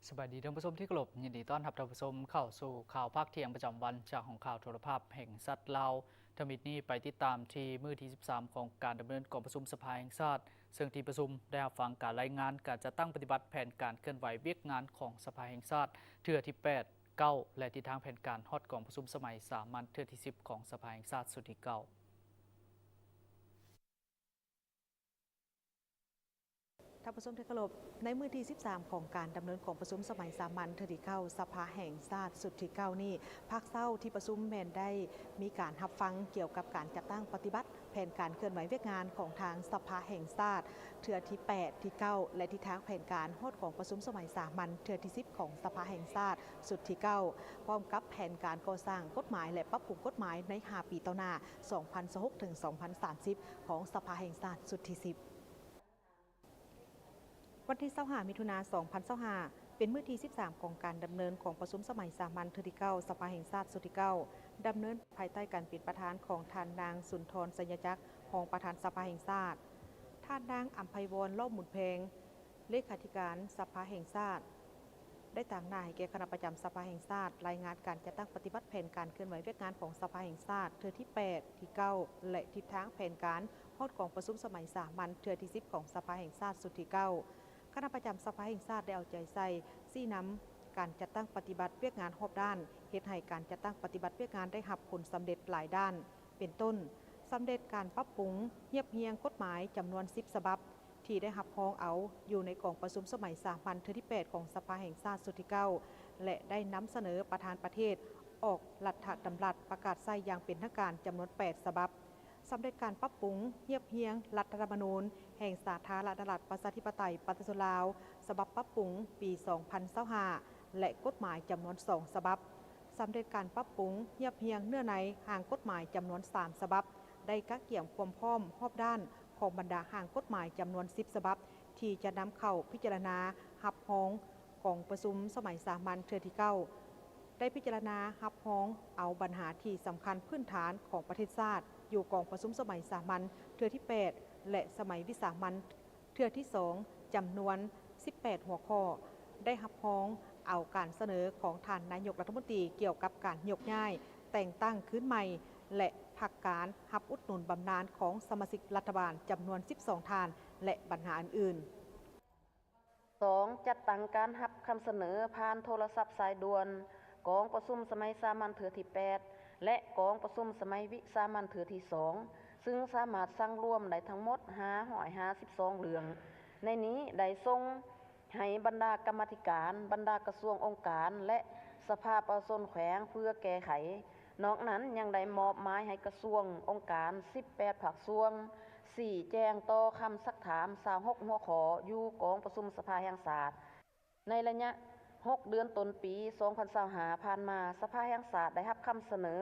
ສະບາຍດີທ່ານຜູ້ຊົມທີ່ເຄົາລົບ, ຍິນດີຕ້ອນຮັບທ່ານຜູ້ຊົມເຂົ້າສູ່ຂ່າວພາກທ່ຽງປະຈຳວັນ ຈາກຫ້ອງຂ່າວໂທລະພາບແຫ່ງຊາດລາວ. ທຳອິດນີ້ໄປຕິດຕາມທີ່ມື້ທີສິບສາມຂອງການດຳເນີນກອງປະຊຸມສະພາແຫ່ງຊາດ, ເຊິ່ງທີ່ປະຊຸມໄດ້ຮັບຟັງການລາຍງານການຈັດຕັ້ງປະຕິບັດແຜນການເຄື່ອນໄຫວວຽກງານຂອງສະພາແຫ່ງຊາດເທື່ອທີແປດ, ເກົ້າ ແລະ ທິດທາງແຜນການຮອດກອງປະຊຸມສະໄໝສາມັນເທື່ອທີສິບຂອງສະພາແຫ່ງຊາດຊຸດທີເກົ້າ. ທ່ານຜູ້ຊົມທີ່ເຄົາລົບ, ໃນມື້ທີສິບສາມຂອງການດຳເນີນກອງປະຊຸມສະໄໝສາມັນເທື່ອທີເກົ້າ ສະພາແຫ່ງຊາດຊຸດທີເກົ້ານີ້, ພາກເຊົ້າທີ່ປະຊຸມແມ່ນໄດ້ມີການຮັບຟັງກ່ຽວກັບການຈັດຕັ້ງປະຕິບັດແຜນການເຄື່ອນໄຫວວຽກງານຂອງທາງສະພາແຫ່ງຊາດເທື່ອທີແປດ, ທີເກົ້າ ແລະ ທິດທາງແຜນການຮອດກອງປະຊຸມສະໄໝສາມັນເທື່ອທີສິບຂອງສະພາແຫ່ງຊາດຊຸດທີເກົ້າ, ພ້ອມກັບແຜນການກໍ່ສ້າງກົດໝາຍ ແລະ ປັບປຸງກົດໝາຍໃນຫ້າປີຕໍ່ໜ້າ ສອງພັນຊາວຫົກ ເຖິງ ສອງພັນສາມສິບ ຂອງສະພາແຫ່ງຊາດຊຸດທີສິບ. ວັນທີຊາວຫ້າ ມິຖຸນາ ສອງພັນຊາວຫ້າ ເປັນມື້ທີສິບສາມຂອງການດຳເນີນກອງປະຊຸມສະໄໝສາມັນເທື່ອທີເກົ້າ ສະພາແຫ່ງຊາດຊຸດທີເກົ້າ, ດຳເນີນພາຍໃຕ້ການເປັນປະທານຂອງທ່ານນາງ ສຸນທອນ ໄຊຍະຈັກ ຮອງປະທານສະພາແຫ່ງຊາດ, ທ່ານນາງ ອຳໄພວອນ ລ້ອມບຸນແພງ ເລຂາທິການສະພາແຫ່ງຊາດ ໄດ້ຕາງໜ້າໃຫ້ແກ່ຄະນະປະຈຳສະພາແຫ່ງຊາດ ລາຍງານການຈັດຕັ້ງປະຕິບັດແຜນການເຄື່ອນໄຫວວຽກງານຂອງສະພາແຫ່ງຊາດເທື່ອທີແປດ, ທີເກົ້າ ແລະ ທິດທາງແຜນການຮອດກອງປະຊຸມສະໄໝສາມັນເທື່ອທີສິບຂອງສະພາແຫ່ງຊາດຊຸດທີເກົ້າ. ຄະນະປະຈຳສະພາແຫ່ງຊາດໄດ້ເອົາໃຈໃສ່ຊີ້ນຳການຈັດຕັ້ງປະຕິບັດວຽກງານຮອບດ້ານ, ເຮັດໃຫ້ການຈັດຕັ້ງປະຕິບັດວຽກງານໄດ້ຮັບຜົນສຳເລັດຫຼາຍດ້ານ, ເປັນຕົ້ນ, ສຳເລັດການປັບປຸງຮຽບຮຽງກົດໝາຍຈຳນວນສິບສະບັບ ທີ່ໄດ້ຮັບຮອງເອົາຢູ່ໃນກອງປະຊຸມສະໄໝສາມັນເທື່ອທີແປດຂອງສະພາແຫ່ງຊາດຊຸດທີເກົ້າ ແລະ ໄດ້ນຳສະເໜີປະທານປະເທດອອກລັດຖະດຳລັດປະກາດໃຊ້ຢ່າງເປັນທາງການຈຳນວນແປດສະບັບ, ສຳເລັດການປັບປຸງຮຽບຮຽງລັດຖະທຳມະນູນແຫ່ງສາທາລະນະລັດ ປະຊາທິປະໄຕ ປະຊາຊົນລາວ ສະບັບປັບປຸງປີສອງພັນຊາວຫ້າ ແລະ ກົດໝາຍຈຳນວນສອງສະບັບ, ສຳເລັດການປັບປຸງຮຽບຮຽງເນື້ອໃນຮ່າງກົດໝາຍຈຳນວນສາມສະບັບ, ໄດ້ກະກຽມຄວາມພ້ອມຮອບດ້ານຂອງບັນດາຮ່າງກົດໝາຍຈຳນວນສິບສະບັບ ທີ່ຈະນຳເຂົ້າພິຈາລະນາຮັບຮອງກອງປະຊຸມສະໄໝສາມັນເທື່ອທີເກົ້າ, ໄດ້ພິຈາລະນາຮັບຮອງເອົາບັນຫາທີ່ສຳຄັນພື້ນຖານຂອງປະເທດຊາດ ຢູ່ກອງປະຊຸມສະໄໝສາມັນເທື່ອທີແປດ ແລະ ສະໄໝວິສາມັນ ເທື່ອທີສອງ ຈຳນວນສິບແປດຫົວຂໍ້, ໄດ້ຮັບຮອງເອົາການສະເໜີຂອງທ່ານນາຍົກລັດຖະມົນຕີກ່ຽວກັບການຍົກຍ້າຍ, ແຕ່ງຕັ້ງຄືນໃໝ່ ແລະ ພັກການຮັບອຸດໜູນບຳນານຂອງສະມາຊິກລັດຖະບານຈຳນວນສິບສອງທ່ານ ແລະ ບັນຫາອື່ນໆ. ສອງ, ຈັດຕັ້ງການຮັບຄຳສະເໜີຜ່ານໂທລະສັບສາຍດ່ວນ ກອງປະຊຸມສະໄໝສາມັນເທື່ອທີແປດ ແລະ ກອງປະຊຸມສະໄໝວິສາມັນເທື່ອທີສອງ ຊຶ່ງສາມາດສັງລວມໄດ້ທັງໝົດຫ້າຮ້ອຍຫ້າສິບສອງເລື່ອງ. ໃນນີ້ໄດ້ສົ່ງໃຫ້ບັນດາກຳມາທິການ, ບັນດາກະຊວງ, ອົງການ ແລະ ສະພາປະຊາຊົນແຂວງເພື່ອແກ້ໄຂ. ນອກນັ້ນຍັງໄດ້ມອບໝາຍໃຫ້ກະຊວງ, ອົງການ ສິບແປດພາກສ່ວນ ຊີ້ແຈງຕໍ່ຄຳຊັກຖາມ ຊາວຫົກຫົວຂໍ້ ຢູ່ກອງປະຊຸມສະພາແຫ່ງຊາດ. ໃນໄລຍະຫົກເດືອນຕົ້ນປີສອງພັນຊາວຫ້າຜ່ານມາ, ສະພາແຫ່ງຊາດໄດ້ຮັບຄຳສະເໜີ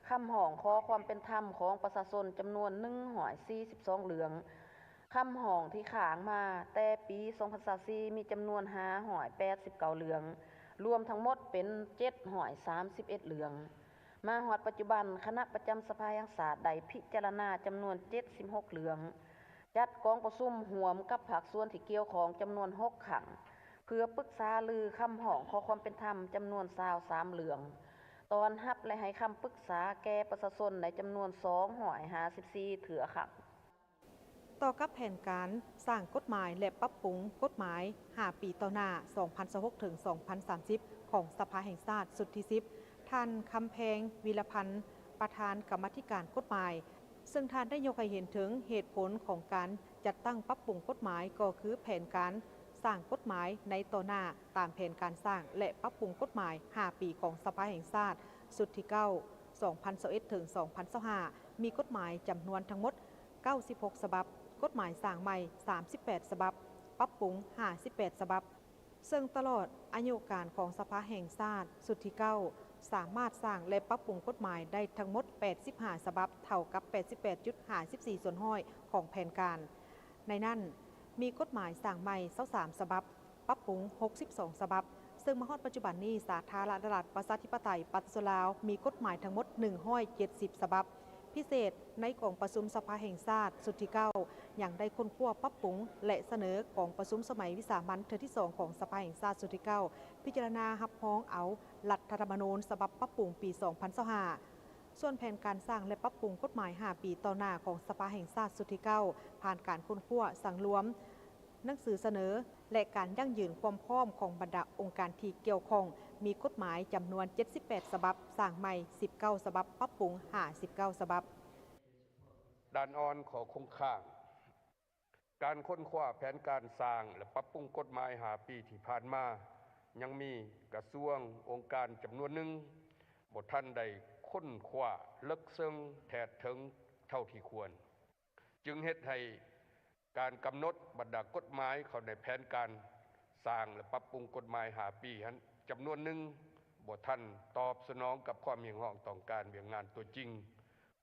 ຄຳຮ້ອງຂໍຄວາມເປັນທຳຂອງປະຊາຊົນຈຳນວນໜຶ່ງຮ້ອຍສີ່ສິບສອງເລື່ອງ. ຄຳຮ້ອງທີ່ຄ້າງມາແຕ່ປີສອງພັນຊາວສີ່ມີຈຳນວນຫ້າຮ້ອຍແປດສິບເກົ້າເລື່ອງ, ລວມທັງໝົດເປັນເຈັດຮ້ອຍສາມສິບເອັດເລື່ອງ. ມາຮອດປັດຈຸບັນ, ຄະນະປະຈຳສະພາແຫ່ງຊາດໄດ້ພິຈາລະນາຈຳນວນເຈັດສິບຫົກເລື່ອງ, ຈັດກອງປະຊຸມຮ່ວມກັບພາກສ່ວນທີ່ກ່ຽວຂ້ອງຈຳນວນຫົກຄັ້ງ ເພື່ອປຶກສາລືຄຳຮ້ອງຂໍຄວາມເປັນທຳຈຳນວນຊາວສາມເລື່ອງ, ຕ້ອນຮັບ ແລະ ໃຫ້ຄຳປຶກສາແກ່ປະຊາຊົນໃນຈຳນວນສອງຮ້ອຍຫ້າສິບສີ່ເທື່ອຄັ້ງ. ຕໍ່ກັບແຜນການສ້າງກົດໝາຍ ແລະ ປັບປຸງກົດໝາຍຫ້າປີຕໍ່ໜ້າ ສອງພັນຊາວຫົກ ເຖິງ ສອງພັນສາມສິບ ຂອງສະພາແຫ່ງຊາດຊຸດທີສິບ, ທ່ານ ຄຳແພງ ວິລະພັນ ປະທານກຳມາທິການກົດໝາຍ, ເຊິ່ງທ່ານໄດ້ຍົກໃຫ້ເຫັນເຖິງເຫດຜົນຂອງການຈັດຕັ້ງປັບປຸງກົດໝາຍ ກໍຄືແຜນການສ້າງກົດໝາຍໃນຕໍ່ໜ້າ ຕາມແຜນການສ້າງ ແລະ ປັບປຸງກົດໝາຍຫ້າປີຂອງສະພາແຫ່ງຊາດຊຸດທີເກົ້າ ສອງພັນຊາວເອັດ ເຖິງ ສອງພັນຊາວຫ້າ ມີກົດໝາຍຈຳນວນທັງໝົດ ເກົ້າສິບຫົກສະບັບ, ກົດໝາຍສ້າງໃໝ່ ສາມສິບແປດສະບັບ, ປັບປຸງ ຫ້າສິບແປດສະບັບ, ເຊິ່ງຕະຫຼອດອາຍຸການຂອງສະພາແຫ່ງຊາດຊຸດທີເກົ້າ ສາມາດສ້າງ ແລະ ປັບປຸງກົດໝາຍໄດ້ທັງໝົດ ແປດສິບຫ້າສະບັບ, ເທົ່າກັບ ແປດສິບແປດຈຸດຫ້າສິບສີ່ສ່ວນຮ້ອຍຂອງແຜນການ. ໃນນັ້ນ, ມີກົດໝາຍສ້າງໃໝ່ ຊາວສາມສະບັບ, ປັບປຸງ ຫົກສິບສອງສະບັບ, ເຊິ່ງມາຮອດປັດຈຸບັນນີ້ ສາທາລະນະລັດ ປະຊາທິປະໄຕ ປະຊາຊົນລາວ ມີກົດໝາຍທັງໝົດ ໜຶ່ງຮ້ອຍເຈັດສິບສະບັບ, ພິເສດໃນກອງປະຊຸມສະພາແຫ່ງຊາດຊຸດທີເກົ້າ ຍັງໄດ້ຄົ້ນຄວ້າ, ປັບປຸງ ແລະ ສະເໜີກອງປະຊຸມສະໄໝວິສາມັນເທື່ອທີສອງຂອງສະພາແຫ່ງຊາດຊຸດທີເກົ້າ ພິຈາລະນາຮັບຮອງເອົາລັດຖະທຳມະນູນສະບັບປັບປຸງປີສອງພັນຊາວຫ້າ. ສ່ວນແຜນການສ້າງ ແລະ ປັບປຸງກົດໝາຍຫ້າປີຕໍ່ໜ້າຂອງສະພາແຫ່ງຊາດຊຸດທີເກົ້າ ຜ່ານການຄົ້ນຄວ້າ, ສັງລວມ, ໜັງສືສະເໜີ ແລະ ການຢັ້ງຢືນຄວາມພ້ອມຂອງບັນດາອົງການທີ່ກ່ຽວຂ້ອງ, ມີກົດໝາຍຈຳນວນເຈັດສິບແປດສະບັບ, ສ້າງໃໝ່ສິບເກົ້າສະບັບ, ປັບປຸງຫ້າສິບເກົ້າສະບັບ. ດ່ານອ່ອນ ຂໍ້ຄົງຄ້າງ. ການຄົ້ນຄວ້າແຜນການສ້າງ ແລະ ປັບປຸງກົດໝາຍຫ້າປີທີ່ຜ່ານມາ ຍັງມີກະຊວງ, ອົງການຈຳນວນໜຶ່ງ ບໍ່ທັນໄດ້ຄົ້ນຄວ້າເລິກເຊິ່ງແທດເຖິງເທົ່າທີ່ຄວນ. ຈຶ່ງເຮັດໃຫ້ການກຳນົດບັນດາກົດໝາຍເຂົ້າໃນແຜນການສ້າງ ແລະ ປັບປຸງກົດໝາຍຫ້າປີຫັ້ນ ຈຳນວນໜຶ່ງບໍ່ທັນຕອບສະໜອງກັບຄວາມຮຽກຮ້ອງຕ້ອງການວຽກງານຕົວຈິງ.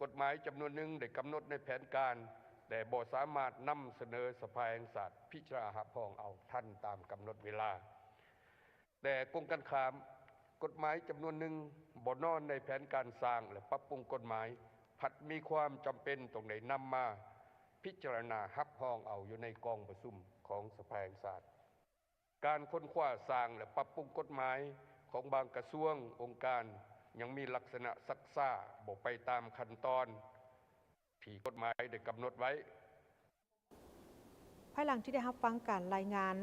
ກົດໝາຍຈຳນວນໜຶ່ງໄດ້ກຳນົດໃນແຜນການ, ແຕ່ບໍ່ສາມາດນຳສະເໜີສະພາແຫ່ງຊາດພິຈາລະນາຮັບຮອງເອົາທັນຕາມກຳນົດເວລາ. ແຕ່ກົງກັນຂ້າມ, ກົດໝາຍຈຳນວນໜຶ່ງບໍ່ນອນໃນແຜນການສ້າງ ແລະ ປັບປຸງກົດໝາຍ ພັດມີຄວາມຈຳເປັນຕ້ອງໄດ້ນຳມາພິຈາລະນາຮັບຮອງເອົາຢູ່ໃນກອງປະຊຸມຂອງສະພາແຫ່ງຊາດ. ການຄົ້ນຄວ້າສ້າງ ແລະ ປັບປຸງກົດໝາຍຂອງບາງກະຊວງ, ອົງການ ຍັງມີລັກສະນະຊັກຊ້າ, ບໍ່ໄປຕາມຂັ້ນຕອນທີ່ກົດໝາຍໄດ້ກຳນົດໄວ້. ພາຍຫຼັງທີ່ໄດ້ຮັບຟັງການລາຍງານ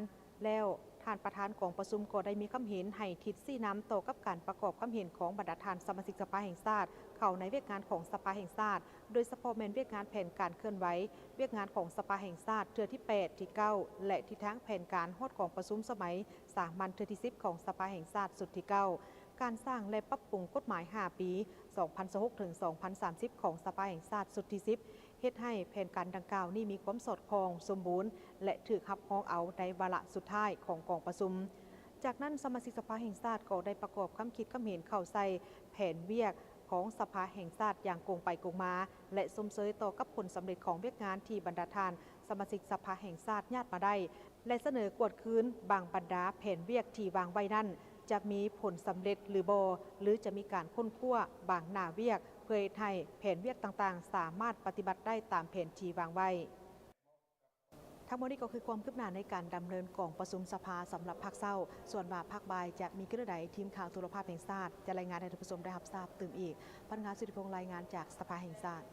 ແລ້ວ, ທ່ານປະທານກອງປະຊຸມກໍໄດ້ມີຄຳເຫັນໃຫ້ທິດຊີ້ນຳຕໍ່ກັບການປະກອບຄຳເຫັນຂອງບັນດາທ່ານສະມາຊິກສະພາແຫ່ງຊາດ ເຂົ້າໃນວຽກງານຂອງສະພາແຫ່ງຊາດ, ໂດຍສະເພາະແມ່ນວຽກງານແຜນການເຄື່ອນໄຫວວຽກງານຂອງສະພາແຫ່ງຊາດເທື່ອທີແປດ, ທີເກົ້າ ແລະ ທິດທາງແຜນການຮອດກອງປະຊຸມສະໄໝສາມັນເທື່ອທີສິບຂອງສະພາແຫ່ງຊາດຊຸດທີເກົ້າ, ການສ້າງ ແລະ ປັບປຸງກົດໝາຍຫ້າປີ ສອງພັນຊາວຫົກ ເຖິງ ສອງພັນສາມສິບ ຂອງສະພາແຫ່ງຊາດຊຸດທີສິບ ເຮັດໃຫ້ແຜນການດັ່ງກ່າວນີ້ມີຄວາມສອດຄ່ອງ, ສົມບູນ ແລະ ຖືກຮັບຮອງເອົາໃນວາລະສຸດທ້າຍຂອງກອງປະຊຸມ. ຈາກນັ້ນ, ສະມາຊິກສະພາແຫ່ງຊາດກໍໄດ້ປະກອບຄຳຄິດຄຳເຫັນເຂົ້າໃສ່ແຜນວຽກຂອງສະພາແຫ່ງຊາດຢ່າງກົງໄປກົງມາ ແລະ ຊົມເຊີຍຕໍ່ກັບຜົນສຳເລັດຂອງວຽກງານທີ່ບັນດາທ່ານສະມາຊິກສະພາແຫ່ງຊາດຍາດມາໄດ້ ແລະ ສະເໜີກວດຄືນບາງບັນດາແຜນວຽກທີ່ວາງໄວ້ນັ້ນ ຈະມີຜົນສຳເລັດຫຼືບໍ່ ຫຼື ຈະມີການຄົ້ນຄວ້າບາງໜ້າວຽກ ເພື່ອເຮັດໃຫ້ແຜນວຽກຕ່າງໆສາມາດປະຕິບັດໄດ້ຕາມແຜນທີ່ວາງໄວ້. ທັງໝົດນີ້ກໍຄືຄວາມຄືບໜ້າໃນການດຳເນີນກອງປະຊຸມສະພາສຳລັບພາກເຊົ້າ. ສ່ວນວ່າພາກບ່າຍຈະມີຄືແນວໃດ, ທີມຂ່າວໂທລະພາບແຫ່ງຊາດຈະລາຍງານໃຫ້ທ່ານຜູ້ຊົມໄດ້ຮັບຊາບຕື່ມອີກ. ພັນງາ ສຸທິພົງ ລາຍງານຈາກສະພາແຫ່ງຊາດ.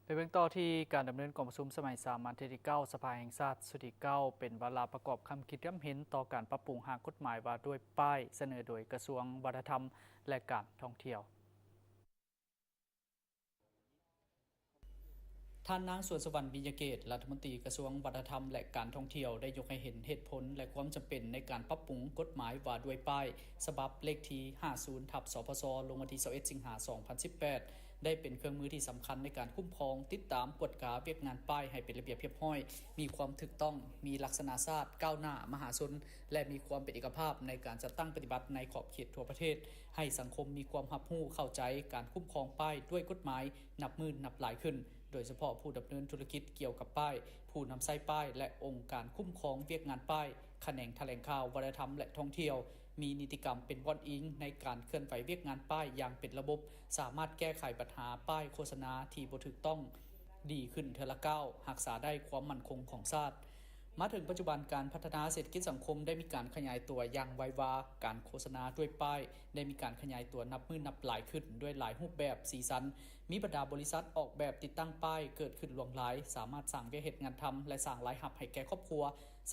ໄປເບິ່ງຕໍ່ທີ່ການດຳເນີນກອງປະຊຸມສະໄໝສາມັນເທື່ອທີເກົ້າ ສະພາແຫ່ງຊາດຊຸດທີເກົ້າ ເປັນວາລະປະກອບຄຳຄິດຄຳເຫັນຕໍ່ການປັບປຸງຮ່າງກົດໝາຍວ່າດ້ວຍປ້າຍ ສະເໜີໂດຍກະຊວງວັດທະນະທຳ ແລະ ການທ່ອງທ່ຽວ. ທ່ານນາງ ສວນສະຫວັນ ວິຍະເກດ ລັດຖະມົນຕີກະຊວງວັດທະນະທຳ ແລະ ການທ່ອງທ່ຽວ ໄດ້ຍົກໃຫ້ເຫັນເຫດຜົນ ແລະ ຄວາມຈຳເປັນໃນການປັບປຸງກົດໝາຍວ່າດ້ວຍປ້າຍ ສະບັບເລກທີຫ້າສິບ ທັບ ສພສ ລົງວັນທີຊາວເອັດ ສິງຫາ ສອງພັນສິບແປດ ໄດ້ເປັນເຄື່ອງມືທີ່ສຳຄັນໃນການຄຸ້ມຄອງ, ຕິດຕາມ, ກວດກາວຽກງານປ້າຍໃຫ້ເປັນລະບຽບຮຽບຮ້ອຍ, ມີຄວາມຖືກຕ້ອງ, ມີລັກສະນະຊາດ, ກ້າວໜ້າ, ມະຫາຊົນ ແລະ ມີຄວາມເປັນເອກະພາບໃນການຈັດຕັ້ງປະຕິບັດໃນຂອບເຂດທົ່ວປະເທດ, ໃຫ້ສັງຄົມມີຄວາມຮັບຮູ້ເຂົ້າໃຈການຄຸ້ມຄອງປ້າຍດ້ວຍກົດໝາຍນັບມື້ນັບຫຼາຍຂຶ້ນ, ໂດຍສະເພາະຜູ້ດຳເນີນທຸລະກິດກ່ຽວກັບປ້າຍ, ຜູ້ນຳໃຊ້ປ້າຍ ແລະ ອົງການຄຸ້ມຄອງວຽກງານປ້າຍ, ຂະແໜງຖະແຫຼງຂ່າວ, ວັດທະນະທຳ ແລະ ທ່ອງທ່ຽວ ມີນິຕິກຳເປັນບ່ອນອີງໃນການເຄື່ອນໄຫວວຽກງານປ້າຍຢ່າງເປັນລະບົບ, ສາມາດແກ້ໄຂບັນຫາປ້າຍໂຄສະນາທີ່ບໍ່ຖືກຕ້ອງ ດີຂຶ້ນເທື່ອລະກ້າວ, ຮັກສາໄດ້ຄວາມໝັ້ນຄົງຂອງຊາດ. ມາເຖິງປັດຈຸບັນ, ການພັດທະນາເສດຖະກິດສັງຄົມໄດ້ມີການຂະຫຍາຍຕົວຢ່າງໄວວາ, ການໂຄສະນາດ້ວຍປ້າຍໄດ້ມີການຂະຫຍາຍຕົວນັບມື້ນັບຫຼາຍຂຶ້ນດ້ວຍຫຼາຍຮູບແບບ, ສີສັນ, ມີບັນດາບໍລິສັດອອກແບບຕິດຕັ້ງປ້າຍເກີດຂຶ້ນຫຼວງຫຼາຍ, ສາມາດສ້າງວຽກເຮັດງານທຳ ແລະ ສ້າງລາຍຮັບໃຫ້ແກ່ຄອບຄົວ,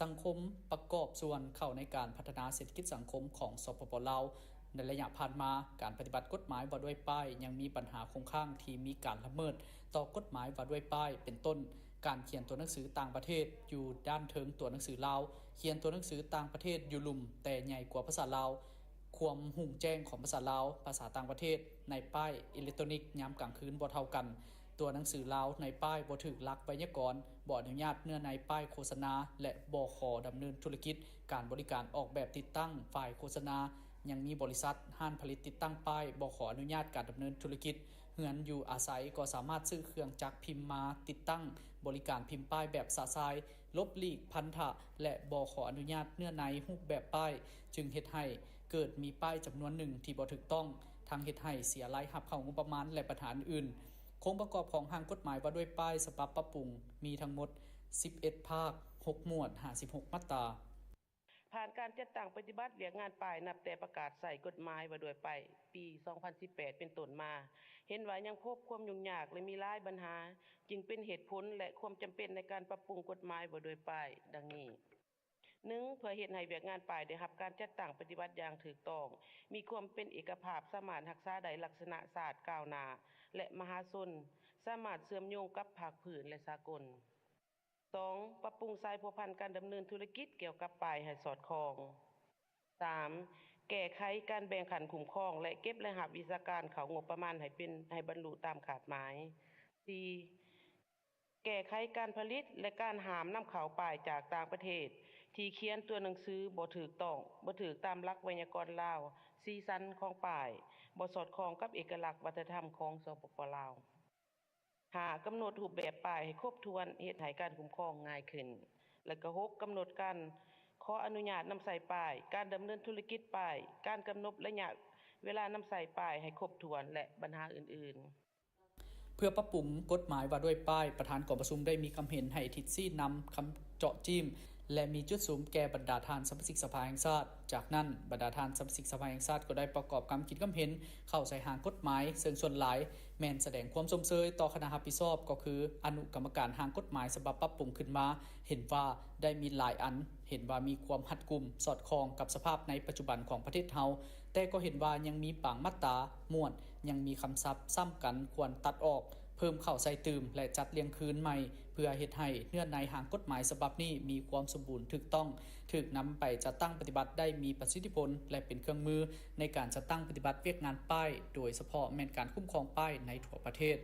ສັງຄົມປະກອບສ່ວນເຂົ້າໃນການພັດທະນາເສດຖະກິດສັງຄົມຂອງ ສປປ ລາວ. ໃນໄລຍະຜ່ານມາ, ການປະຕິບັດກົດໝາຍວ່າດ້ວຍປ້າຍຍັງມີບັນຫາຄົງຄ້າງທີ່ມີການລະເມີດຕໍ່ກົດໝາຍວ່າດ້ວຍປ້າຍ, ເປັນຕົ້ນ, ການຂຽນຕົວໜັງສືຕ່າງປະເທດຢູ່ດ້ານເທິງຕົວໜັງສືລາວ, ຂຽນຕົວໜັງສືຕ່າງປະເທດຢູ່ລຸ່ມແຕ່ໃຫຍ່ກວ່າພາສາລາວ, ຄວາມຮຸ່ງແຈ້ງຂອງພາສາລາວ, ພາສາຕ່າງປະເທດໃນປ້າຍອີເລັກໂຕນິກຍາມກາງຄືນບໍ່ເທົ່າກັນ, ຕົວໜັງສືລາວໃນປ້າຍບໍ່ຖືກຫຼັກໄວຍາກອນ, ບໍ່ອະນຸຍາດເນື້ອໃນປ້າຍໂຄສະນາ ແລະ ບໍ່ຂໍດຳເນີນທຸລະກິດການບໍລິການອອກແບບຕິດຕັ້ງປ້າຍໂຄສະນາ, ຍັງມີບໍລິສັດ, ຮ້ານຜະລິດຕິດຕັ້ງປ້າຍບໍ່ຂໍອະນຸຍາດການດຳເນີນທຸລະກິດ, ເຮືອນຢູ່ອາໄສກໍສາມາດຊື້ເຄື່ອງຈັກພິມມາຕິດຕັ້ງບໍລິການພິມປ້າຍແບບຊະຊາຍ, ຫຼົບຫຼີກພັນທະ ແລະ ບໍ່ຂໍອະນຸຍາດເນື້ອໃນຮູບແບບປ້າຍ, ຈຶ່ງເຮັດໃຫ້ເກີດມີປ້າຍຈຳນວນໜຶ່ງທີ່ບໍ່ຖືກຕ້ອງ ທັງເຮັດໃຫ້ເສຍລາຍຮັບເຂົ້າງົບປະມານ ແລະ ບັນຫາອື່ນໆ. ໂຄງປະກອບຂອງຮ່າງກົດໝາຍວ່າດ້ວຍປ້າຍສະບັບປັບປຸງ ມີທັງໝົດສິບເອັດພາກ, ຫົກໝວດ, ຫ້າສິບຫົກມາດຕາ. ຜ່ານການຈັດຕັ້ງປະຕິບັດວຽກງານປ້າຍ ນັບແຕ່ປະກາດໃຊ້ກົດໝາຍວ່າດ້ວຍປ້າຍປີສອງພັນສິບແປດເປັນຕົ້ນມາ, ເຫັນວ່າຍັງພົບຄວາມຫຍຸ້ງຍາກ ແລະ ມີຫຼາຍບັນຫາ, ຈຶ່ງເປັນເຫດຜົນ ແລະ ຄວາມຈຳເປັນໃນການປັບປຸງກົດໝາຍວ່າດ້ວຍປ້າຍ ດັ່ງນີ້. ໜຶ່ງ, ເພື່ອເຮັດໃຫ້ວຽກງານປ້າຍໄດ້ຮັບການຈັດຕັ້ງປະຕິບັດຢ່າງຖືກຕ້ອງ, ມີຄວາມເປັນເອກະພາບ, ສາມາດຮັກສາໄດ້ລັກສະນະຊາດກ້າວໜ້າ ແລະ ມະຫາຊົນ, ສາມາດເຊື່ອມໂຍງກັບພາກພື້ນ ແລະ ສາກົນ. ສອງ, ປັບປຸງສາຍພົວພັນການດຳເນີນທຸລະກິດກ່ຽວກັບປ້າຍໃຫ້ສອດຄ່ອງ. ສາມ, ແກ້ໄຂການແບ່ງຂັ້ນຄຸ້ມຄອງ ແລະ ເກັບລາຍຮັບວິຊາການເຂົ້າງົບປະມານໃຫ້ເປັນ, ໃຫ້ບັນລຸຕາມຄາດໝາຍ. ສີ່, ແກ້ໄຂການຜະລິດ ແລະ ການຫ້າມນຳເຂົ້າປ້າຍຈາກຕ່າງປະເທດ ທີ່ຂຽນຕົວໜັງສືບໍ່ຖືກຕ້ອງ, ບໍ່ຖືກຕາມຫຼັກໄວຍາກອນລາວ, ສີສັນຂອງປ້າຍບໍ່ສອດຄ່ອງກັບເອກະລັກວັດທະນະທຳຂອງ ສປປ ລາວ. ຫ້າ, ກຳນົດຮູບແບບປ້າຍໃຫ້ຄົບຖ້ວນ, ເຮັດໃຫ້ການຄຸ້ມຄອງງ່າຍຂຶ້ນ. ແລະ ກໍຫົກ, ກຳນົດການຂໍອະນຸຍາດນຳໃຊ້ປ້າຍ, ການດຳເນີນທຸລະກິດປ້າຍ, ການກຳນົດໄລຍະເວລານຳໃຊ້ປ້າຍໃຫ້ຄົບຖ້ວນ ແລະ ບັນຫາອື່ນໆ. ເພື່ອປັບປຸງກົດໝາຍວ່າດ້ວຍປ້າຍ, ປະທານກອງປະຊຸມໄດ້ມີຄຳເຫັນໃຫ້ທິດຊີ້ນຳ, ຄຳເຈາະຈີ້ມ ແລະ ມີຈຸດສຸມແກ່ບັນດາທ່ານສະມາຊິກສະພາແຫ່ງຊາດ. ຈາກນັ້ນ, ບັນດາທ່ານສະມາຊິກສະພາແຫ່ງຊາດກໍໄດ້ປະກອບຄຳຄິດຄຳເຫັນເຂົ້າໃສ່ຮ່າງກົດໝາຍ, ເຊິ່ງສ່ວນຫຼາຍແມ່ນສະແດງຄວາມຊົມເຊີຍຕໍ່ຄະນະຮັບຜິດຊອບ, ກໍຄືອະນຸກຳມະການຮ່າງກົດໝາຍສະບັບປັບປຸງຂຶ້ນມາ, ເຫັນວ່າໄດ້ມີຫຼາຍອັນ, ເຫັນວ່າມີຄວາມຮັດກຸມ, ສອດຄ່ອງກັບສະພາບໃນປັດຈຸບັນຂອງປະເທດເຮົາ, ແຕ່ກໍເຫັນວ່າຍັງມີບາງມາດຕາ, ໝວດ, ຍັງມີຄຳສັບຊ້ຳກັນ, ຄວນຕັດອອກ, ເພີ່ມເຂົ້າໃສ່ຕື່ມ ແລະ ຈັດລຽງຄືນໃໝ່ ເພື່ອເຮັດໃຫ້ເນື້ອໃນຮ່າງກົດໝາຍສະບັບນີ້ມີຄວາມສົມບູນຖືກຕ້ອງ, ຖືກນຳໄປຈັດຕັ້ງປະຕິບັດໄດ້ມີປະສິດທິຜົນ ແລະ ເປັນເຄື່ອງມືໃນການຈັດຕັ້ງປະຕິບັດວຽກງານປ້າຍ, ໂດຍສະເພາະແມ່ນການຄຸ້ມຄອງປ້າຍໃນທົ່ວປະເທດ.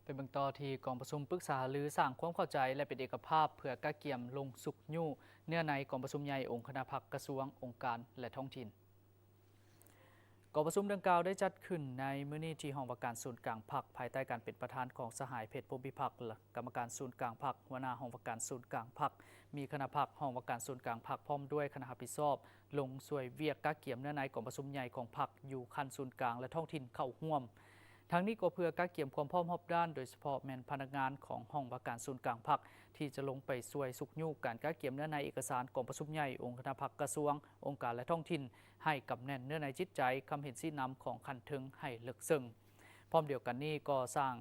ໄປເບິ່ງຕໍ່ທີ່ກອງປະຊຸມປຶກສາຫາລືສ້າງຄວາມເຂົ້າໃຈ ແລະ ເປັນເອກະພາບ ເພື່ອກະກຽມລົງຊຸກຍູ້ເນື້ອໃນກອງປະຊຸມໃຫຍ່ອົງຄະນະພັກ, ກະຊວງ, ອົງການ ແລະ ທ້ອງຖິ່ນ. ກອງປະຊຸມດັ່ງກ່າວໄດ້ຈັດຂຶ້ນໃນມື້ນີ້ທີ່ຫ້ອງວ່າການສູນກາງພັກ, ພາຍໃຕ້ການເປັນປະທານຂອງສະຫາຍ ເພັດ ພົມພິພັກ, ກຳມະການສູນກາງພັກ, ຫົວໜ້າຫ້ອງວ່າການສູນກາງພັກ, ມີຄະນະພັກ, ຫ້ອງວ່າການສູນກາງພັກ ພ້ອມດ້ວຍຄະນະຮັບຜິດຊອບ ລົງຊ່ວຍວຽກກະກຽມເນື້ອໃນກອງປະຊຸມໃຫຍ່ຂອງພັກຢູ່ຂັ້ນສູນກາງ ແລະ ທ້ອງຖິ່ນເຂົ້າຮ່ວມ. ທັງນີ້ກໍເພື່ອກະກຽມຄວາມພ້ອມຮອບດ້ານ, ໂດຍສະເພາະແມ່ນພະນັກງານຂອງຫ້ອງວ່າການສູນກາງພັກ ທີ່ຈະລົງໄປຊ່ວຍຊຸກຍູ້ການກະກຽມເນື້ອໃນເອກະສານກອງປະຊຸມໃຫຍ່ອົງຄະນະພັກ, ກະຊວງ, ອົງການ ແລະ ທ້ອງຖິ່ນ ໃຫ້ກຳແໜ້ນເນື້ອໃນຈິດໃຈ, ຄຳເຫັນຊີ້ນຳຂອງຂັ້ນເທິງໃຫ້ເລິກເຊິ່ງ. ພ້ອມດຽວກັນນີ້ກໍສ້າງ,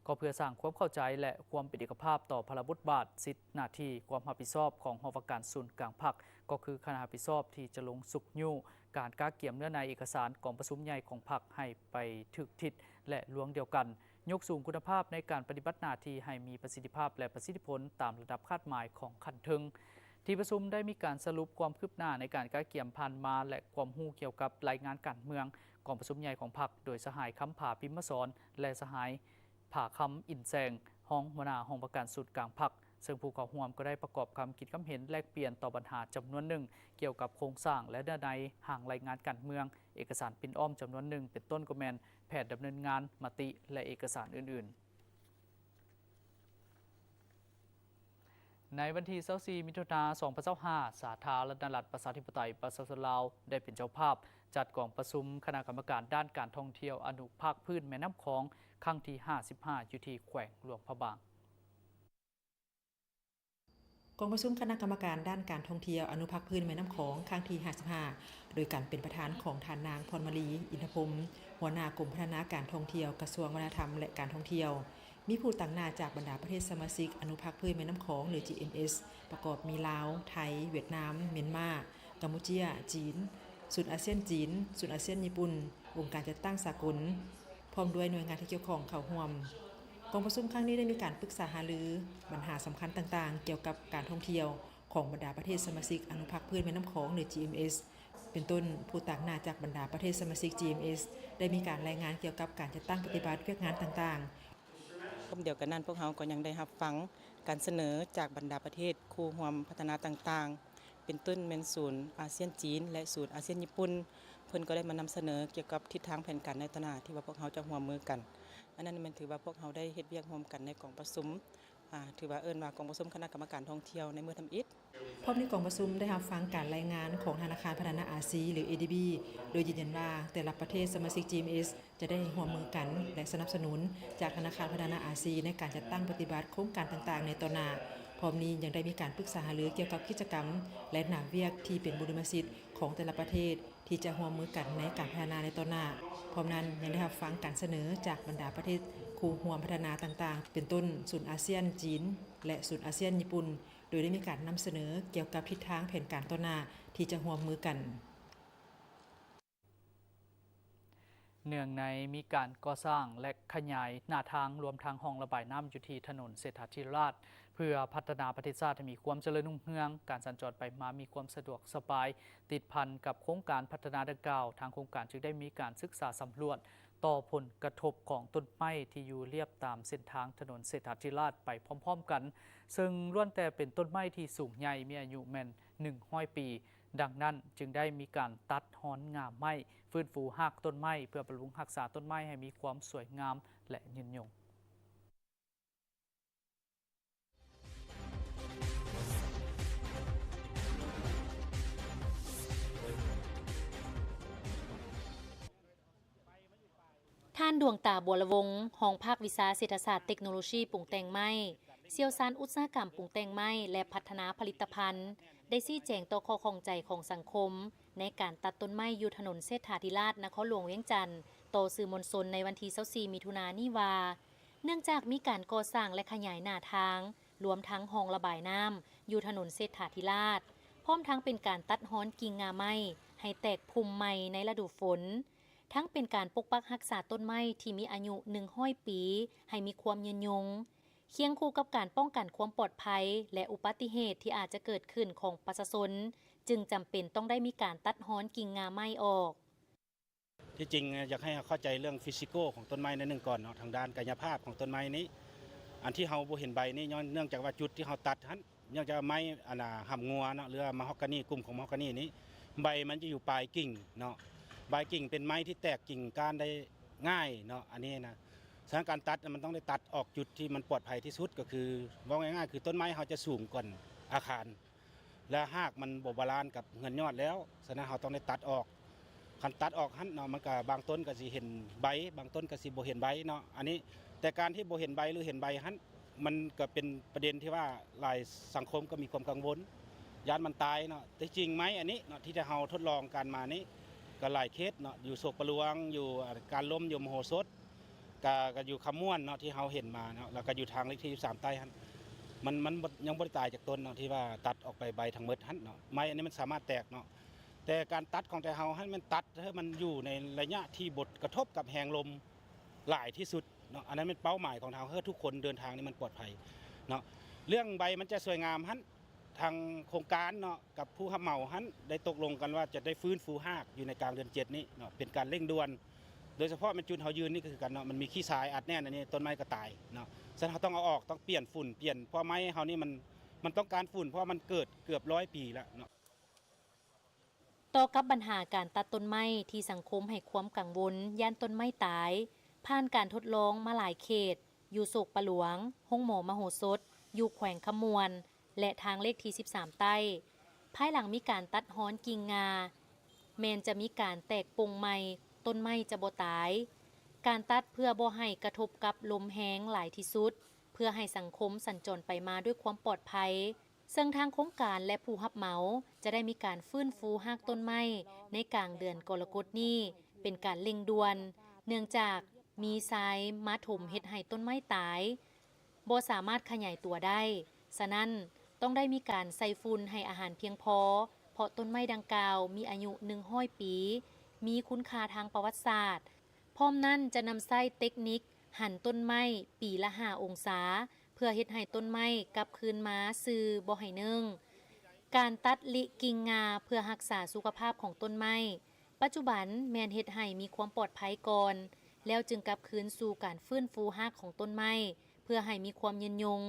ກໍເພື່ອສ້າງຄວາມເຂົ້າໃຈ ແລະ ຄວາມເປັນເອກະພາບຕໍ່ພາລະບົດບາດ, ສິດ, ໜ້າທີ່, ຄວາມຮັບຜິດຊອບຂອງຫ້ອງວ່າການສູນກາງພັກ, ກໍຄືຄະນະຮັບຜິດຊອບທີ່ຈະລົງຊຸກຍູ້ການກະກຽມເນື້ອໃນເອກະສານກອງປະຊຸມໃຫຍ່ຂອງພັກໃຫ້ໄປຖືກທິດ ແລະ ລວງດຽວກັນ, ຍົກສູງຄຸນນະພາບໃນການປະຕິບັດໜ້າທີ່ໃຫ້ມີປະສິດທິພາບ ແລະ ປະສິດທິຜົນຕາມລະດັບຄາດໝາຍຂອງຂັ້ນເທິງ. ທີ່ປະຊຸມໄດ້ມີການສະຫຼຸບຄວາມຄືບໜ້າໃນການກະກຽມຜ່ານມາ ແລະ ຄວາມຮູ້ກ່ຽວກັບລາຍງານການເມືອງກອງປະຊຸມໃຫຍ່ຂອງພັກ ໂດຍສະຫາຍ ຄຳຜາ ພິມມະສອນ ແລະ ສະຫາຍ ຜາຄຳ ອິນແສງ, ຮອງຫົວໜ້າຫ້ອງວ່າການສູນກາງພັກ, ເຊິ່ງຜູ້ເຂົ້າຮ່ວມກໍໄດ້ປະກອບຄຳຄິດຄຳເຫັນແລກປ່ຽນຕໍ່ບັນຫາຈຳນວນໜຶ່ງ ກ່ຽວກັບໂຄງສ້າງ ແລະ ເນື້ອໃນຮ່າງລາຍງານການເມືອງ, ເອກະສານປິ່ນອ້ອມຈຳນວນໜຶ່ງ ເປັນຕົ້ນກໍແມ່ນແຜນດຳເນີນງານ, ມະຕິ ແລະ ເອກະສານອື່ນໆ. ໃນວັນທີຊາວສີ່ ມິຖຸນາ ສອງພັນຊາວຫ້າ, ສາທາລະນະລັດ ປະຊາທິປະໄຕ ປະຊາຊົນລາວ ໄດ້ເປັນເຈົ້າພາບຈັດກອງປະຊຸມຄະນະກຳມະການດ້ານການທ່ອງທ່ຽວອະນຸພາກພື້ນແມ່ນ້ຳຂອງ ຄັ້ງທີຫ້າສິບຫ້າ ຢູ່ທີ່ແຂວງຫຼວງພະບາງ. ກອງປະຊຸມຄະນະກຳມະການດ້ານການທ່ອງທ່ຽວອະນຸພາກພື້ນແມ່ນ້ຳຂອງ ຄັ້ງທີຫ້າສິບຫ້າ ໂດຍການເປັນປະທານຂອງທ່ານນາງ ພອນມາລີ ອິນທະພົມ, ຫົວໜ້າກົມພັດທະນາການທ່ອງທ່ຽວ ກະຊວງວັດທະນະທຳ ແລະ ການທ່ອງທ່ຽວ. ມີຜູ້ຕາງໜ້າຈາກບັນດາປະເທດສະມາຊິກອະນຸພາກພື້ນແມ່ນ້ຳຂອງ ຫຼື ຈີເອັມເອສ ປະກອບມີລາວ, ໄທ, ຫວຽດນາມ, ມຽນມາ, ກຳປູເຈຍ, ຈີນ, ສູນອາຊຽນຈີນ, ສູນອາຊຽນຍີ່ປຸ່ນ, ອົງການຈັດຕັ້ງສາກົນ ພ້ອມດ້ວຍໜ່ວຍງານທີ່ກ່ຽວຂ້ອງເຂົ້າຮ່ວມ. ກອງປະຊຸມຄັ້ງນີ້ໄດ້ມີການປຶກສາຫາລືບັນຫາສຳຄັນຕ່າງໆ ກ່ຽວກັບການທ່ອງທ່ຽວຂອງບັນດາປະເທດສະມາຊິກອະນຸພາກພື້ນແມ່ນ້ຳຂອງ ຫຼື ຈີເອັມເອສ ເປັນຕົ້ນ ຜູ້ຕາງໜ້າຈາກບັນດາປະເທດສະມາຊິກ ຈີເອັມເອສ ໄດ້ມີການລາຍງານກ່ຽວກັບການຈັດຕັ້ງປະຕິບັດວຽກງານຕ່າງໆ. ພ້ອມດຽວກັນນັ້ນ, ພວກເຮົາກໍຍັງໄດ້ຮັບຟັງການສະເໜີຈາກບັນດາປະເທດຄູ່ຮ່ວມພັດທະນາຕ່າງໆ, ເປັນຕົ້ນແມ່ນສູນອາຊຽນຈີນ ແລະ ສູນອາຊຽນຍີ່ປຸ່ນ. ເພິ່ນກໍໄດ້ມານຳສະເໜີກ່ຽວກັບທິດທາງແຜນການໃນຕໍ່ໜ້າທີ່ວ່າພວກເຮົາຈະຮ່ວມມືກັນ. ອັນນັ້ນແມ່ນຖືວ່າພວກເຮົາໄດ້ເຮັດວຽກຮ່ວມກັນໃນກອງປະຊຸມ ອາ ຖືວ່າເອີ້ນວ່າກອງປະຊຸມຄະນະກຳມະການທ່ອງທ່ຽວໃນມື້ທຳອິດ. ພ້ອມໃນກອງປະຊຸມໄດ້ຮັບຟັງການລາຍງານຂອງທະນາຄານພັດທະນາອາຊີ ຫຼື ເອດີບີ ໂດຍຢືນຢັນວ່າແຕ່ລະປະເທດສະມາຊິກ ຈີເອັມເອສ ຈະໄດ້ຮ່ວມມືກັນ ແລະ ສະໜັບສະໜູນຈາກທະນາຄານພັດທະນາອາຊີໃນການຈັດຕັ້ງປະຕິບັດໂຄງການຕ່າງໆໃນຕໍ່ໜ້າ. ພ້ອມນີ້ຍັງໄດ້ມີການປຶກສາຫາລືກ່ຽວກັບກິດຈະກຳ ແລະ ໜ້າວຽກທີ່ເປັນບູລິມະສິດຂອງແຕ່ລະປະເທດ ທີ່ຈະຮ່ວມມືກັນໃນການພັດທະນາໃນຕໍ່ໜ້າ. ພ້ອມນັ້ນຍັງໄດ້ຮັບຟັງການສະເໜີຈາກບັນດາປະເທດຄູ່ຮ່ວມພັດທະນາຕ່າງໆ ເປັນຕົ້ນສູນອາຊຽນຈີນ ແລະ ສູນອາຊຽນຍີ່ປຸ່ນ ໂດຍໄດ້ມີການນຳສະເໜີກ່ຽວກັບທິດທາງແຜນການຕໍ່ໜ້າທີ່ຈະຮ່ວມມືກັນ. ເນື່ອງໃນມີການກໍ່ສ້າງ ແລະ ຂະຫຍາຍໜ້າທາງ ລວມທັງຮ່ອງລະບາຍນ້ຳຢູ່ທີ່ຖະໜົນເສດຖາທິຣາດ ເພື່ອພັດທະນາປະເທດຊາດໃຫ້ມີຄວາມຈະເລີນຮຸ່ງເຮືອງ, ການສັນຈອນໄປມາມີຄວາມສະດວກສະບາຍ. ຕິດພັນກັບໂຄງການພັດທະນາດັ່ງກ່າວ, ທາງໂຄງການຈຶ່ງໄດ້ມີການສຶກສາສຳຫຼວດຕໍ່ຜົນກະທົບຂອງຕົ້ນໄມ້ທີ່ຢູ່ລຽບຕາມເສັ້ນທາງຖະໜົນເສດຖາທິຣາດໄປພ້ອມໆກັນ, ເຊິ່ງລ້ວນແຕ່ເປັນຕົ້ນໄມ້ທີ່ສູງໃຫຍ່, ມີອາຍຸແມ່ນໜຶ່ງຮ້ອຍປີ. ດັ່ງນັ້ນຈຶ່ງໄດ້ມີການຕັດຮອນງ່າໄມ້, ຟື້ນຟູຮາກຕົ້ນໄມ້ເພື່ອບຳລຸງຮັກສາຕົ້ນໄມ້ໃຫ້ມີຄວາມສວຍງາມ ແລະ ຍືນຍົງ. ທ່ານ ດວງຕາ ບົວລະວົງ, ຮອງພາກວິຊາເສດຖະສາດເຕັກໂນໂລຊີປຸງແຕ່ງໄມ້, ຊ່ຽວຊານອຸດສາຫະກຳປຸງແຕ່ງໄມ້ ແລະ ພັດທະນາຜະລິດຕະພັນ, ໄດ້ຊີ້ແຈງຕໍ່ຂໍ້ຂ້ອງໃຈຂອງສັງຄົມໃນການຕັດຕົ້ນໄມ້ຢູ່ຖະໜົນເສດຖາທິຣາດ ນະຄອນຫຼວງວຽງຈັນ ຕໍ່ສື່ມວນຊົນໃນວັນທີຊາວສີ່ ມິຖຸນານີ້ວ່າ, ເນື່ອງຈາກມີການກໍ່ສ້າງ ແລະ ຂະຫຍາຍໜ້າທາງ, ລວມທັງຮ່ອງລະບາຍນ້ຳຢູ່ຖະໜົນເສດຖາທິຣາດ, ພ້ອມທັງເປັນການຕັດຮອນກິ່ງງ່າໄມ້ໃຫ້ແຕກພຸ່ມໃໝ່ໃນລະດູຝົນ, ທັງເປັນການປົກປັກຮັກສາຕົ້ນໄມ້ທີ່ມີອາຍຸໜຶ່ງຮ້ອຍປີໃຫ້ມີຄວາມຍືນຍົງ, ຄຽງຄູ່ກັບການປ້ອງກັນຄວາມປອດໄພ ແລະ ອຸບັດຕິເຫດທີ່ອາດຈະເກີດຂຶ້ນຂອງປະຊາຊົນ, ຈຶ່ງຈຳເປັນຕ້ອງໄດ້ມີການຕັດຮອນກິ່ງງ່າໄມ້ອອກ. ທີ່ຈິງຢາກໃຫ້ເຮົາເຂົ້າໃຈເລື່ອງຟີຊິໂກຂອງຕົ້ນໄມ້ໜ້ອຍໜຶ່ງກ່ອນເນາະ, ທາງດ້ານກາຍະພາບຂອງຕົ້ນໄມ້ນີ້, ອັນທີ່ເຮົາບໍ່ເຫັນໃບນີ້ ຍ້ອນເນື່ອງຈາກວ່າຈຸດທີ່ເຮົາຕັດຫັ້ນ ເນື່ອງຈາກວ່າໄມ້ອັນນ່າ ຫຳງົວເນາະ ຫຼືວ່າມາຮອກການີ ກຸ່ມຂອງມາຮອກການີນີ້ ໃບມັນຈະຢູ່ປາຍກິ່ງເນາະ, ປາຍກິ່ງເປັນໄມ້ທີ່ແຕກກິ່ງກ້ານໄດ້ງ່າຍເນາະ ອັນນີ້ນະ. ສະນັ້ນການຕັດມັນຕ້ອງໄດ້ຕັດອອກຈຸດທີ່ມັນປອດໄພທີ່ສຸດ ກໍຄືເວົ້າງ່າຍໆ ຄືຕົ້ນໄມ້ເຮົາຈະສູງກ່ອນອາຄານ ແລະ ຮາກມັນບໍ່ບາລານກັບເຮືອນຍອດແລ້ວ, ສະນັ້ນເຮົາຕ້ອງໄດ້ຕັດອອກ. ຄັນຕັດອອກຫັ້ນເນາະ ມັນກະ ບາງຕົ້ນກະຊິເຫັນໃບ, ບາງຕົ້ນກະຊິບໍ່ເຫັນໃບເນາະ ອັນນີ້. ແຕ່ການທີ່ບໍ່ເຫັນໃບ ຫຼື ເຫັນໃບຫັ້ນ ມັນກະເປັນປະເດັນທີ່ວ່າຫຼາຍສັງຄົມກໍມີຄວາມກັງວົນ ຢ້ານມັນຕາຍເນາະ. ແຕ່ຈິງໄມ້ອັນນີ້ເນາະ ທີ່ເຮົາທົດລອງການມານີ້ ກໍຫຼາຍເຂດເນາະ ຢູ່ໂສກປະຫຼວງ ຢູ່ການລົມ ຢູ່ມະໂຫສົດ ກະ ກະຢູ່ຄຳມ່ວນເນາະ ທີ່ເຮົາເຫັນມາເນາະ, ແລ້ວກະຢູ່ທາງເລກທີສິບສາມໃຕ້ຫັ້ນ ມັນ ມັນບໍ່ ຍັງບໍ່ໄດ້ຕາຍຈັກຕົ້ນເນາະ ທີ່ວ່າຕັດອອກໄປໃບທັງໝົດຫັ້ນເນາະ. ໄມ້ອັນນີ້ມັນສາມາດແຕກເນາະ, ແຕ່ການຕັດຂອງແຕ່ເຮົາຫັ້ນ ແມ່ນຕັດໃຫ້ມັນຢູ່ໃນໄລຍະທີ່ບໍ່ກະທົບກັບແຮງລົມຫຼາຍທີ່ສຸດເນາະ. ອັນນັ້ນແມ່ນເປົ້າໝາຍຂອງເຮົາ ເພື່ອທຸກຄົນເດີນທາງນີ້ມັນປອດໄພເນາະ. ເລື່ອງໃບມັນຈະສວຍງາມຫັ້ນ ທາງໂຄງການເນາະ ກັບຜູ້ຮັບເໝົາຫັ້ນ ໄດ້ຕົກລົງກັນວ່າຈະໄດ້ຟື້ນຟູຮາກຢູ່ໃນກາງເດືອນເຈັດນີ້ເນາະ ເປັນການເລັ່ງດ່ວນ. ໂດຍສະເພາະແມ່ນຈຸດເຮົາຢືນນີ້ກໍຄືກັນເນາະ ມັນມີຂີ້ຊາຍອັດແໜ້ນ ອັນນີ້ຕົ້ນໄມ້ກໍຕາຍເນາະ. ສະນັ້ນເຮົາຕ້ອງເອົາອອກ ຕ້ອງປ່ຽນຝຸ່ນ ປ່ຽນ ເພາະໄມ້ເຮົານີ້ມັນ ມັນຕ້ອງການຝຸ່ນ ເພາະວ່າມັນເກີດເກືອບຮ້ອຍປີແລ້ວເນາະ. ຕໍ່ກັບບັນຫາການຕັດຕົ້ນໄມ້ທີ່ສັງຄົມໃຫ້ຄວາມກັງວົນຢ້ານຕົ້ນໄມ້ຕາຍ, ຜ່ານການທົດລອງມາຫຼາຍເຂດ ຢູ່ໂສກປະຫຼວງ, ໂຮງໝໍມະໂຫສົດ, ຢູ່ແຂວງຄຳມ່ວນ ແລະ ທາງເລກທີສິບສາມໃຕ້, ພາຍຫຼັງມີການຕັດຮອນກິ່ງງ່າ ແມ່ນຈະມີການແຕກປົ່ງໃໝ່, ຕົ້ນໄມ້ຈະບໍ່ຕາຍ. ການຕັດເພື່ອບໍ່ໃຫ້ກະທົບກັບລົມແຮງຫຼາຍທີ່ສຸດ, ເພື່ອໃຫ້ສັງຄົມສັນຈອນໄປມາດ້ວຍຄວາມປອດໄພ. ເຊິ່ງທາງໂຄງການ ແລະ ຜູ້ຮັບເໝົາຈະໄດ້ມີການຟື້ນຟູຮາກຕົ້ນໄມ້ໃນກາງເດືອນກໍລະກົດນີ້ ເປັນການເລັ່ງດ່ວນ, ເນື່ອງຈາກມີຊາຍມາຖົມເຮັດໃຫ້ຕົ້ນໄມ້ຕາຍ, ບໍ່ສາມາດຂະຫຍາຍຕົວໄດ້. ສະນັ້ນ, ຕ້ອງໄດ້ມີການໃສ່ຝຸ່ນໃຫ້ອາຫານພຽງພໍ, ເພາະຕົ້ນໄມ້ດັ່ງກ່າວມີອາຍຸໜຶ່ງຮ້ອຍປີ, ມີຄຸນຄ່າທາງປະຫວັດສາດ. ພ້ອມນັ້ນຈະນຳໃຊ້ເຕັກນິກຫັນຕົ້ນໄມ້ປີລະຫ້າອົງສາ ເພື່ອເຮັດໃຫ້ຕົ້ນໄມ້ກັບຄືນມາຊື່ບໍ່ໃຫ້ເນີ້ງ. ການຕັດລິກິ່ງງ່າເພື່ອຮັກສາສຸຂະພາບຂອງຕົ້ນໄມ້ ປັດຈຸບັນແມ່ນເຮັດໃຫ້ມີຄວາມປອດໄພກ່ອນ, ແລ້ວຈຶ່ງກັບຄືນສູ່ການຟື້ນຟູຮາກຂອງຕົ້ນໄມ້ ເພື່ອໃຫ້ມີຄວາມຍືນຍົງ,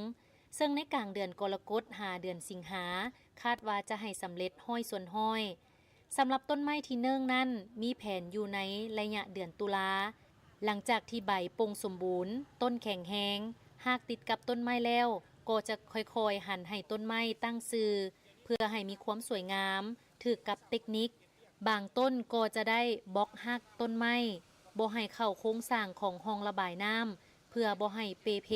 ເຊິ່ງໃນກາງເດືອນກໍລະກົດຫາເດືອນສິງຫາ ຄາດວ່າຈະໃຫ້ສຳເລັດຮ້ອຍສ່ວນຮ້ອຍ. ສຳລັບຕົ້ນໄມ້ທີ່ເນີ້ງນັ້ນ ມີແຜນຢູ່ໃນໄລຍະເດືອນຕຸລາ, ຫຼັງຈາກທີ່ໃບປົ່ງສົມບູນ, ຕົ້ນແຂງແຮງ, ຮາກຕິດກັບຕົ້ນໄມ້ແລ້ວ, ກໍຈະຄ່ອຍໆຫັນໃຫ້ຕົ້ນໄມ້ຕັ້ງຊື່ ເພື່ອໃຫ້ມີຄວາມສວຍງາມ, ຖືກກັບເຕັກນິກ. ບາງຕົ້ນກໍຈະໄດ້ບລັອກຮາກຕົ້ນໄມ້ ບໍ່ໃຫ້ເຂົ້າໂຄງສ້າງຂອງຮ່ອງລະບາຍນ້ຳ ເພື່ອບໍ່ໃຫ້ເປ່ເພ.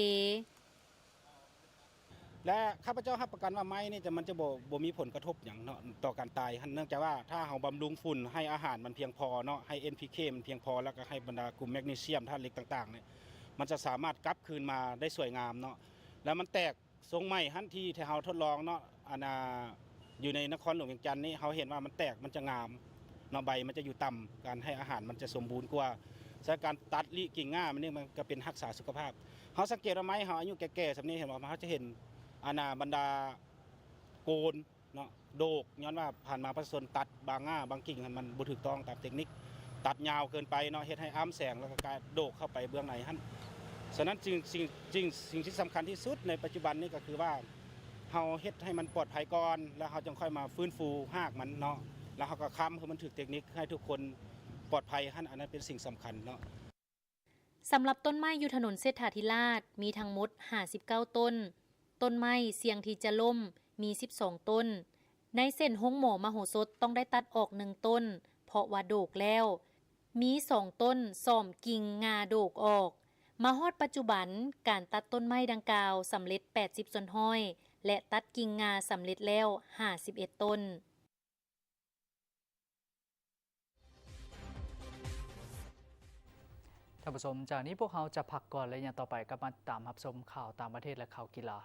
ແລະ ຂ້າພະເຈົ້າຮັບປະກັນວ່າໄມ້ນີ້ຈະ ມັນຈະບໍ່ ບໍ່ມີຜົນກະທົບຫຍັງເນາະ ຕໍ່ການຕາຍຫັ້ນ ເນື່ອງຈາກວ່າຖ້າເຮົາບຳລຸງຝຸ່ນ ໃຫ້ອາຫານມັນພຽງພໍເນາະ ໃຫ້ ເອັນ ພີ ເຄ ມັນພຽງພໍ ແລ້ວກໍໃຫ້ບັນດາກຸ່ມແມັກນີຊຽມ ທາດເຫຼັກຕ່າງໆນີ້ ມັນຈະສາມາດກັບຄືນມາໄດ້ສວຍງາມເນາະ ແລ້ວມັນແຕກ ຊົງໄມ້ຫັ້ນ ທີ່ ທີ່ເຮົາທົດລອງເນາະ ອັນ ອ່າ ຢູ່ໃນນະຄອນຫຼວງວຽງຈັນນີ້ ເຮົາເຫັນວ່າມັນແຕກ ມັນຈະງາມເນາະ ໃບມັນຈະຢູ່ຕ່ຳ ການໃຫ້ອາຫານມັນຈະສົມບູນກວ່າ. ສະນັ້ນການຕັດລິກິ່ງງ່າມັນນີ້ ມັນກໍເປັນຮັກສາສຸຂະພາບ. ເຮົາສັງເກດວ່າໄມ້ເຮົາອາຍຸແກ່ໆສ່ຳນີ້ ເຫັນບໍ່ ເຮົາຈະເຫັນ ອັນ ອ່າ ບັນດາໂກນເນາະ ໂດກ ຍ້ອນວ່າຜ່ານມາປະຊາຊົນຕັດບາງງ່າບາງກິ່ງຫັ້ນ ມັນບໍ່ຖືກຕ້ອງຕາມເຕັກນິກ ຕັດຍາວເກີນໄປເນາະ ເຮັດໃຫ້ອ້າມແສງ ແລ້ວກໍກາຍໂດກເຂົ້າໄປເບື້ອງໃນຫັ້ນ. ສະນັ້ນ ສິ່ງ ສິ່ງ ສິ່ງ ສິ່ງທີ່ສຳຄັນທີ່ສຸດໃນປັດຈຸບັນນີ້ກໍຄືວ່າ ເຮົາເຮັດໃຫ້ມັນປອດໄພກ່ອນ ແລ້ວເຮົາຈຶ່ງຄ່ອຍມາຟື້ນຟູຮາກມັນເນາະ ແລ້ວເຮົາກໍຄ້ຳໃຫ້ມັນຖືກເຕັກນິກ ໃຫ້ທຸກຄົນປອດໄພຫັ້ນ ອັນນັ້ນເປັນສິ່ງສຳຄັນເນາະ. ສຳລັບຕົ້ນໄມ້ຢູ່ຖະໜົນເສດຖາທິລາດ ມີທັງໝົດຫ້າສິບເກົ້າຕົ້ນ, ຕົ້ນໄມ້ສ່ຽງທີ່ຈະລົ້ມມີສິບສອງຕົ້ນ. ໃນເສັ້ນໂຮງໝໍມະໂຫສົດຕ້ອງໄດ້ຕັດອອກໜຶ່ງຕົ້ນ ເພາະວ່າໂດກແລ້ວ. ມີສອງຕົ້ນສ້ອມກິ່ງງ່າໂດກອອກ. ມາຮອດປັດຈຸບັນ, ການຕັດຕົ້ນໄມ້ດັ່ງກ່າວສຳເລັດແປດສິບສ່ວນຮ້ອຍ ແລະ ຕັດກິ່ງງ່າສຳເລັດແລ້ວຫ້າສິບເອັດຕົ້ນ. ທ່ານຜູ້ຊົມ, ຈາກນີ້ພວກເຮົາຈະພັກກ່ອນ ແລະ ຢ່າງຕໍ່ໄປກັບມາຕິດຕາມຮັບຊົມຂ່າວຕ່າງປະເທດ ແລະ ຂ່າວກິລາ.